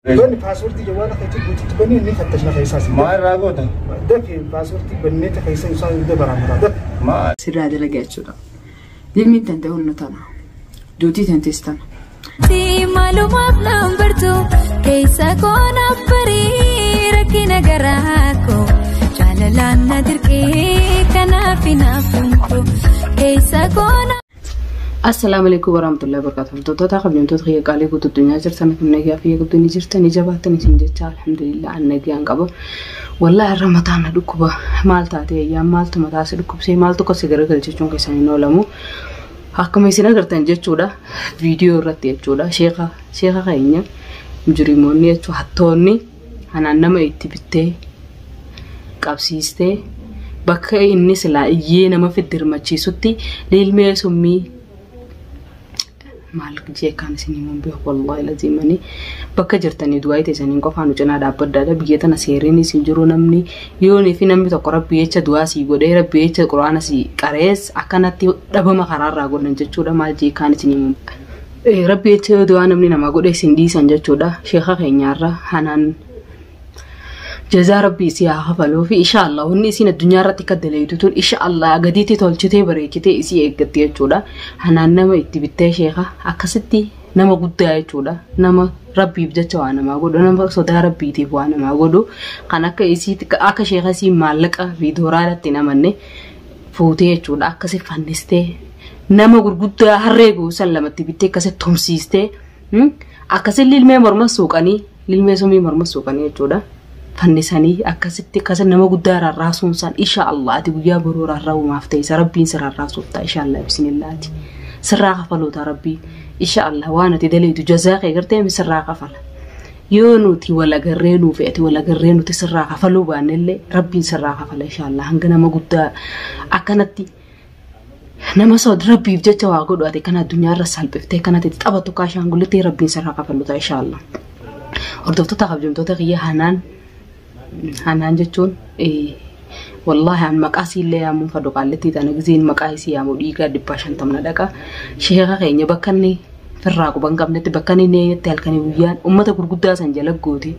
Bani paaswoortii jawwaala keetii guututti bani inni fattashna keessaa si. Maal irraa goota? Dafi paaswoortii banneeta keessa isaa hunda baraamataa dafi. Maal? Sirraa dalagaa jechuudha. Dilmiin tante hunna tana. Duutii tantees tana. Maalumaaf naan bartu keessa koo naaf barii rakkina garaa koo jaalalaan na dirqee kanaaf naaf humtu keessa koo na. Assalaamu alaikum warahmatullahi wabarakatuh. Hordoftoota kabajamtoota kiyya qaalii guutuu addunyaa jirtan kun nagaa fi eegduu ni jirtan jabaattan isin jecha alhamdulillah an nagaan qaba. Wallahi irra mataa na dhukkuba maal taate ayyaan maaltu mataa si dhukkubsee maaltu akka si garagalche jechuun keessan hin oolamu. Akkuma isin agartan jechuudha viidiyoo irratti jechuudha sheeka sheeka keenya mujrimoonni jechuudha hattoonni anaan nama itti bittee qabsiistee bakka inni silaa iyyee nama fiddirmachiisutti lilmee summii maal jeekaan isin himuun beeku wallaahi laziimanii bakka jirtanii du'aa teessaniin qofaa nu cinaa dhaabbaddaadha biyya tana seeriin isin jiru namni yoonii fi namni tokko rabbi jecha du'aa sii godhee rabbi jecha quraana sii qarees akkanatti dhabama karaarraa godhan jechuudha maal jeekaan isin himuun. Rabbi jecha yoo du'aa namni namaa godhe isin dhiisan jechuudha sheeka keenyaarra hanaan jazaa rabbii isii haa kafaluu fi insha Allah wanni isiin addunyaa irratti akka daleeytu tun insha Allah gadiitti tolchitee bareechitee isii eeggatti jechuudha. Hanaan nama itti bittee sheeka akkasitti nama guddaa jechuudha. Nama rabbiif jecha waa namaa godhu nama sodaa rabbiitiif waa namaa godhu kan akka isii akka sheeka isii maallaqa fi dooraalatti hin amanne fuutee jechuudha akkasi fannistee nama gurguddaa harree goosan lamatti bittee akkasi tumsiistee akkasi lilmee morma suuqanii lilmee sumii morma suuqanii jechuudha. Fannisanii akkasitti akkasi nama guddaa rarraasuun san insha Allah ati guyyaa boruu rarra'umaaf ta'e rabbiin si rarraasuuf ta'a insha Allah bismillaati. Sirraa kafaloota rabbii insha Allah waan ati daleetu jazaa kee gartee sirraa kafala. Yoo nuti wal agarree nuuf ati wal agarree nuti sirraa kafaluu baannellee rabbiin sirraa kafala insha Allah hanga nama guddaa akkanatti nama sood rabbiif jecha waa godhu ati kana addunyaarra salphiftee kanatti taphatu kaashaangullitti rabbiin sirraa kafalu ta'a insha Allah. Hordoftoota kabajamtoota kiyya hanaan hanaan jechuun wallaahi an maqaa isiillee yaamuun fadhu qaallitti tana gizeen maqaa isii yaamu dhiigaa dhibbaa shantamna dhaqa sheeka keenya bakka inni firraa quba hin qabnetti bakka inni neeyetti halkanii guyyaan ummata gurguddaa san jala goote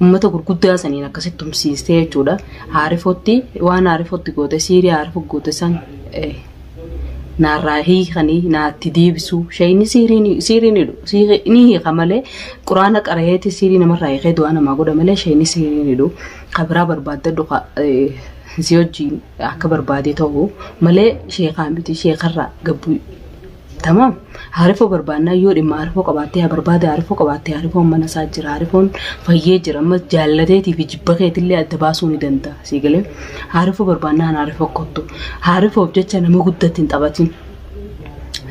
ummata gurguddaa saniin akkasitti tumsiistee jechuudha haarifootti waan haarifootti goote siirii haarifoo goote san naarraa hiikanii naatti deebisuu shayni siirii ni hiika malee quraana qarayeeti siirii namarraa hiikee du'aa namaa godha malee shayni siirii ni dhu kabiraa barbaaddadhu si wajjin akka barbaade ta'u malee sheekaa miti sheekarraa gabbuu tamaam haarifoo barbaannaa yoo dhimma haarifoo qabaattee haa barbaade haarifoo qabaattee haarifoon mana isaa jira haarifoon fayyee jira amma jaallateetii fi jibba keetillee adda baasuu ni danda'a sii galee haarifoo barbaannaa haarifoo kottu haarifoof jecha nama guddatti hin taphatin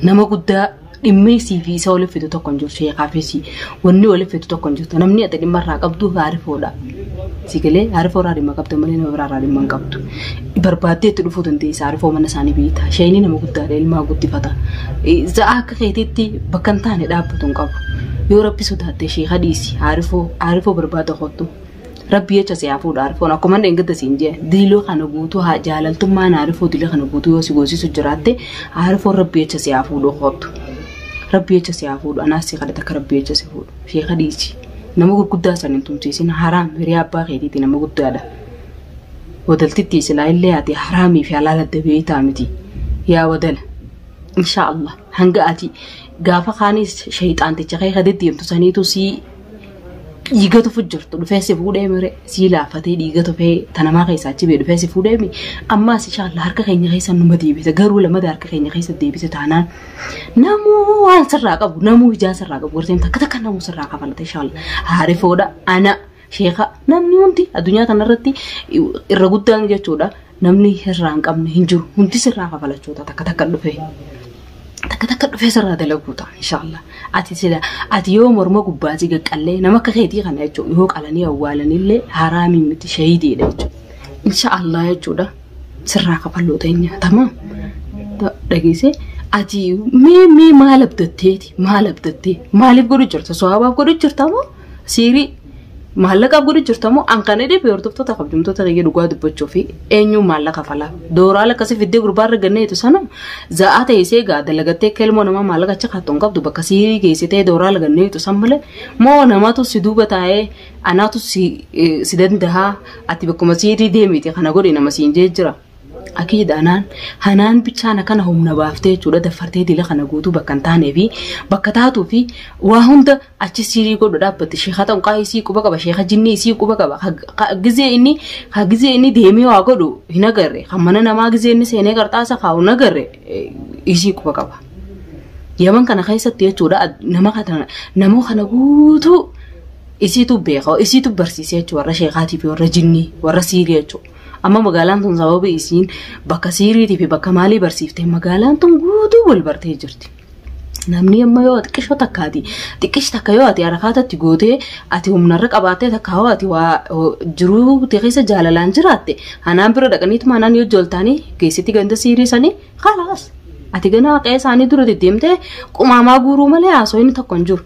nama guddaa dhimma isii fi isa waliif fidu tokko hin jiru sheekaa fi isii wanni waliif fidu tokko hin jirtu namni ati dhimma irraa qabdu haarifoodha. Si galee haarifoo irraa dhimma qabda malee nama biraa irraa dhimma hin qabdu. Barbaaddee itti dhufuu dandeessa haarifoo mana isaanii beekta. Shayni nama guddaadha ilmaa guddifata. Za'a akka keetiitti bakka hin taane dhaabbatu hin qabu. Yoo rabbi sodaatte sheeka dhiisi haarifoo haarifoo barbaada kottu. Rabbi jecha si haa fuudhu haarifoon akkuma inni dheengadda siin jee diiloo kana guutuu haa jaalaltummaan haarifoo diiloo kana guutuu yoo si goosisu jiraatte haarifoon rabbi jecha si haa fuudhu kottu. Rabbi jecha si haa fuudhu anaas si kadhata akka rabbi jecha si fuudhu sheeka dhiisi. Nama gurguddaa san hin tumsiisin haraam hiriyaa abbaa keetiiti nama guddaadha. Wadaltitti silaa illee ati haraamii fi halaala adda beektaa miti. Yaa wadala. Insha Allah hanga ati gaafa kaanis shayxaanticha kee ka deddeemtu saniitu sii dhiigatu fujjirtu dhufee si fuudhee mire sii laafatee dhiiga tufee tanamaa keessaa achi bee dhufee si fuudhee mi ammaas insha Allah harka keenya keessa numa deebise garuu lamada harka keenya keessa deebise taanaan namuu waan sirraa qabu namuu ijaa sirraa qabu garteen takka takka namuu sirraa kafalata insha Allah haarifoodha ana sheeka namni hundi addunyaa kanarratti irra guddaan jechuudha namni irraa hin qabne hin jiru hundi sirraa kafalachoota takka takka dhufee. Takka takka dhufee sirraa dalaguu ta'a inshallah. Ati sila ati yoo morma gubbaa si qaqqallee nama akka keetii kana jechuudha yoo qalanii awwaalanillee haraamii miti shahiidiidha jechuudha. Inshallah jechuudha sirraa kafaluu teenya tamaam dhageessee ati mee mee maal abdatteeti maal abdattee maaliif godhu jirta so'aabaaf godhu jirta moo siirii Maallaqaaf godhu jirtamoo an kana dhibe hordoftoota kabajamtoota kiyya dhugaa dubbachuu fi eenyuun maallaqa falaa. Dooraala akkasii fiddee gurbaarra ganneetu sana za'aa ta'e isee gaa dalagattee akka ilmoo namaa maallaqa achi kaattu hin qabdu bakka siirii geessitee dooraala ganneetu san malee moo namatu si duuba taa'ee anaatu si dandahaa ati bakkuma siirii deemite kana godhi nama siin jee jira. Akiid anaan hanaan bichaan akkana humna baaftee jechuudha daffartee dila kana guutuu bakka hin taanee fi bakka taatuu fi waa hunda achi siirii godhu dhaabbatti sheeka xonqaa isii quba qaba sheeka jinnii isii quba qaba gizee inni ka gizee inni deemee waa godhu hin agarre kan mana namaa gizee inni seenee qarxaasa kaa'u hin agarre isii quba qaba. Yaman kana keessatti jechuudha nama kana nama kana guutuu isiitu beeka isiitu barsiisee jechuudha warra sheekaatii fi warra jinnii warra siirii jechuudha. Amma magaalaan tun sababa isiin bakka siiriitii fi bakka maalii barsiifte magaalaan tun guutuu wal bartee jirti. Namni amma yoo xiqqishoo takkaati xiqqish takka yoo ati harakaatatti gootee ati humnarra qabaattee takka yoo ati waa jiruu keessa jaalalaan jiraatte hanaan bira dhaqaniituma hanaan yoo joltaanii geessitti ganda siirii sanii khalaas. Ati ganaa qe'ee isaanii dura deddeemtee qumaamaa guuruu malee haasoo tokko hin jiru.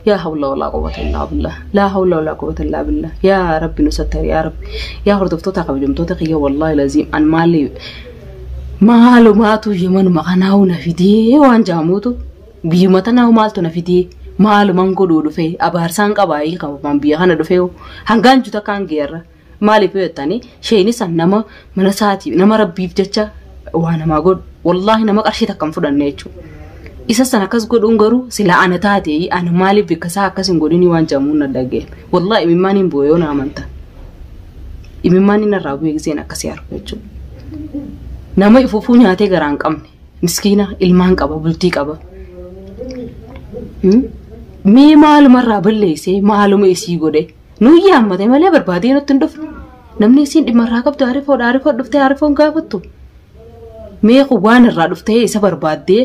Yaa hawla walaa quwwata illaa billah. Laa hawla walaa quwwata illaa billah. Yaa Rabbi nu sattari yaa Rabbi. Yaa hordoftoota kabajamtoota kiyya wallaahi laziim an maali maalumaatu yamanuma kanaawu na fidee waan jaamuutu biyyuma tanaawu maaltu na fidee maaluman godhuu dhufee abaarsaan qabaayii qabaman biyya kana dhufee hangaan juta kaan geerra maaliif yoo jettanii sheenis san nama mana isaatii nama rabbiif jecha waa namaa godhu wallaahi nama qarshii takka hin fudhanne jechuudha. Isa san akkas godhuun garuu sila ana taate ana maaliif bikka isaa akkas hin godhinii waan jedhamuun na dhaga'e. Wallaahi imimmaan hin bu'e yoo na amanta. Imimmaan inni irraa bu'e giseen akkasii argu jechuudha. Nama ifufuu nyaatee garaa hin qabne miskiina ilmaan qaba bultii qaba. Mee maaluma irraa balleessee maaluma isii godhe nuyi yaammate malee barbaadee nutti hin dhufne. Namni isiin dhimma irraa qabdu arifoodha arifoo dhuftee arifoon gaafattu. Mee waan irraa dhuftee isa barbaaddee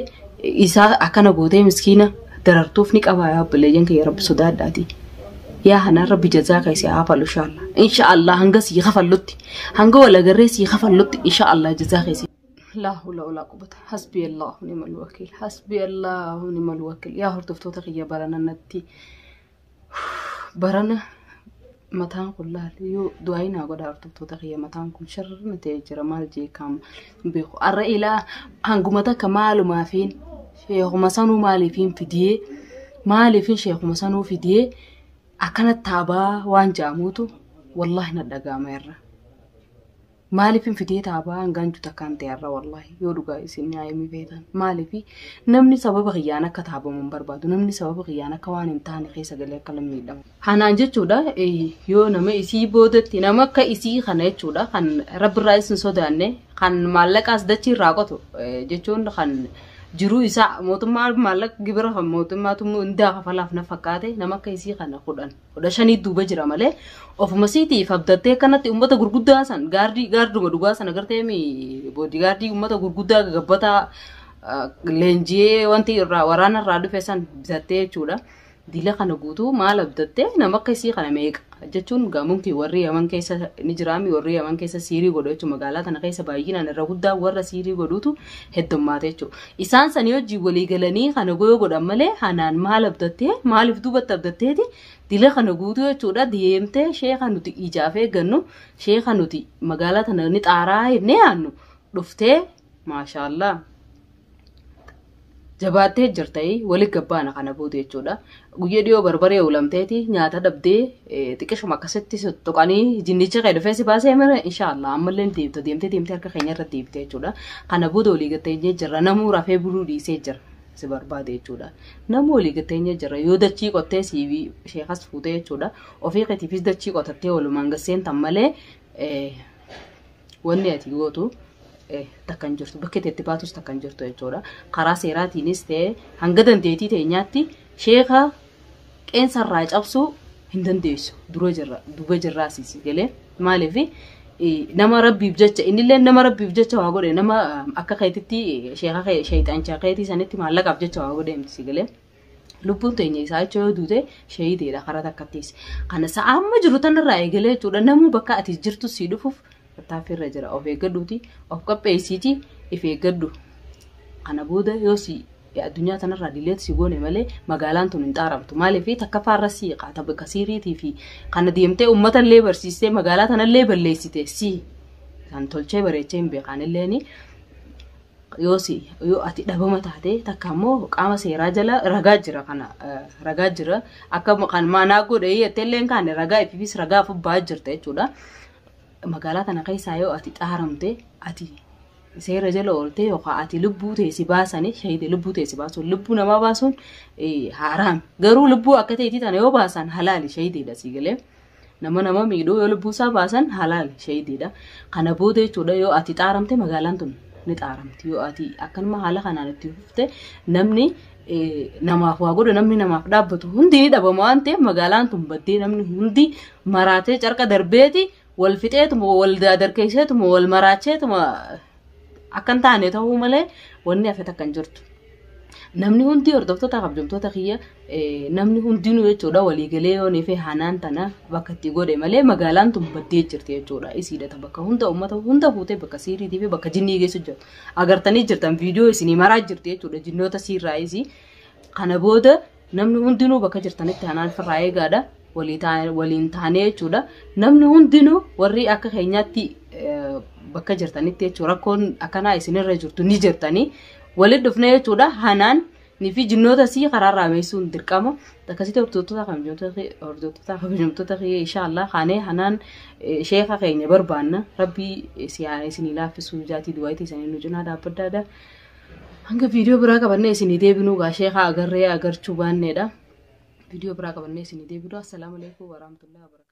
isaa akkana gootee miskiina darartuuf ni qabaa yaa obboleeyyan kiyya rabbi sodaadhaati. Yaa hanaan rabbi jazaa kee si haa hafalu inshaallah. Inshaallah hanga sii hafallutti hanga wal agarree sii hafallutti inshaallah jazaa kee si. Laa hawla walaa quwwata hasbi Allahu ni'mal wakiil hasbi Allahu ni'mal wakiil yaa hordoftoota kiyya barana natti barana mataan kun laal yoo du'aa naa godha hordoftoota kiyya mataan kun sharrina ta'ee jira maal jeekaam beeku arra ilaa hanguma takka maalumaafiin sheekuma sanuu maaliifiin fidiyee maaliifiin sheekuma sanuu fidiyee akkana taabaa waan jaamuutu wallaahi na dhaga'ama irra. Maaliifin fidee taabaa hangaan juta kan ta'e irra wallaahi yoo dhugaa isin nyaayimii feetan maaliifi namni sababa kiyyaan akka taabamu hin barbaadu namni sababa kiyyaan akka waan hin taane keessa galee akka lammiidhamu. Hanaan jechuudha yoo nama isii boodatti nama akka isii kana jechuudha kan rabbirraa isin sodaanne kan maallaqaas dachii irraa qotu jechuun kan jiruu isaa mootummaa maallaqa gibira kan mootummaatu hundaa kafalaaf na fakkaate nama akka isii kana kudhan kudha shanii duuba jira malee ofuma siitiif abdattee kanatti uummata gurguddaa san gaardii gaarduma dhugaa san agartee mi boodigaardii uummata gurguddaa gagabbataa leenjiyee wanti irraa waraana irraa dhufe san bitattee jechuudha. Dila kana guutuu maal abdattee nama akka isii kana meeqa jechuun gaamunkii warri yaman keessa ni jiraami warri yaman keessa siirii godhu jechuudha magaalaa tana keessa baay'inaan irra guddaa warra siirii godhuutu heddummaate jechuudha. Isaan sanii hojii walii galanii kana goyoo godhan malee hanaan maal abdattee maaliif duubatti abdatteeti dila kana guutuu jechuudha deemtee sheeka nuti ijaaf eeggannu sheeka nuti magaalaa tana ni xaaraa jennee yaannu dhuftee maashaallah. Jabaattee jirtee wali gabbaana kana booda jechuudha. Guyyaa dhiyoo barbaree ulamteeti nyaata dhabdee xiqqishuma akkasitti tuqanii jinnicha kee dhufee si baasee mara inshaallah ammallee deemte deemtee deemtee harka keenya irra deebite jechuudha. Kana booda walii gattee jirra namuu rafee buluu dhiisee jira si barbaade jechuudha. Namuu walii gattee jira yoo dachii qottee siibii sheekas fuutee jechuudha. Ofii keetiifis dachii qotattee walumaan gasseen tan malee wanni ati gootu takka hin jirtu bakka itti baatus takka hin jirtu jechuudha. Karaa seeraatiinis ta'e hanga dandeettii teenyaatti sheeka qeensarraa cabsuu hin dandeessu dura jirra duuba jirraa siisi galee maaliif nama rabbiif jecha innillee nama rabbiif jecha waa godhe nama akka keetitti sheeka sheexanchaa keetii sanitti maallaqaaf jecha waa godhe miti si galee. Lubbuun teenya isaa jecha yoo duute sheeyideedha karaa takkattis. Kana sa'a amma jiru tanarraa eegalee jechuudha namuu bakka ati jirtu si dhufuuf tattaaffii irra jira of eeggadhuuti of qopheessiiti if eeggadhu. Kana booda yoo si Addunyaa tanarraa dileet si goone malee magaalaan tun hin xaaramtu. Maaliif takka faarra sii qaata bakka siiriitii fi kana deemtee uummata illee barsiistee magaalaa tanallee balleessite si kan tolchee bareechee hin beekan illeeni. Yoo si yoo ati dhabama taate, takka immoo qaama seeraa jala ragaa jira, kana ragaa jira, akka kan maanaa godhe jettee illee kaane ragaa ififis ragaa fubbaa jirta jechuudha. Magaalaa tana keessaa yoo ati xaaramte, ati seera jala oolte yookaan ati lubbuu teessi baasanii shahide, lubbuu teessi baasuun, lubbuu namaa baasuun haaraam. Garuu lubbuu akka ta'eetii tana yoo baasan halaali, shahideedha sii galee. Nama nama miidhuu yoo lubbuu isaa baasan halaali, shahideedha. Kana booda jechuudha yoo ati xaaramte magaalaan tun ni xaaramti. Yoo ati akkanuma haala kanaan itti fufte, namni namaaf waa godhu, namni namaaf dhaabbatu hundi ni dhabama waan ta'eef, magaalaan tun baddee namni hundi maraatee carqa darbeeti wal fixeetuma, wal darkeesseetuma, wal maraacheetuma akka hin taane ta'uu malee wanni hafe takka hin jirtu. Namni hundi, hordoftoota kabajamtoota kiyya, namni hundinuu jechuudha waliigalee yoo fi hanaan tana bakka itti godhe malee magaalaan tun baddee jirti jechuudha. Isiidha bakka hunda uummata hunda fuutee bakka siiriitii fi bakka jinnii geessu jirtu. Agartanii jirtan, viidiyoo isinii maraa jirti jechuudha jinnoota siirraa isii. Kana booda namni hundinuu bakka jirtanitti hanaan firraa eegaadha. Waliin taanee jechuudha. Namni hundinuu warri akka keenyaatti bakka jirtanitti jechuudha rakkoon akkanaa isinirra jirtu ni jirtanii. Walitti dhufnee jechuudha hanaan ni fi jinnoota sii karaa raameessuun dirqama. Akkasitti hordoftoota kiyya, inshaallah kaanee hanaan sheeka keenya barbaanna. Rabbii isinii laaffisuu jaatii du'aayitii isaanii nu cinaa dhaabbaddaadha. Hanga viidiyoo biraa qabannee isinii deebinuu gaa sheeka agarree agarchuu baanneedha. Viidiyoo biraa qabannee isinii deebinuu. Assalaamu alaikum warahmatullahi wabarakatuh.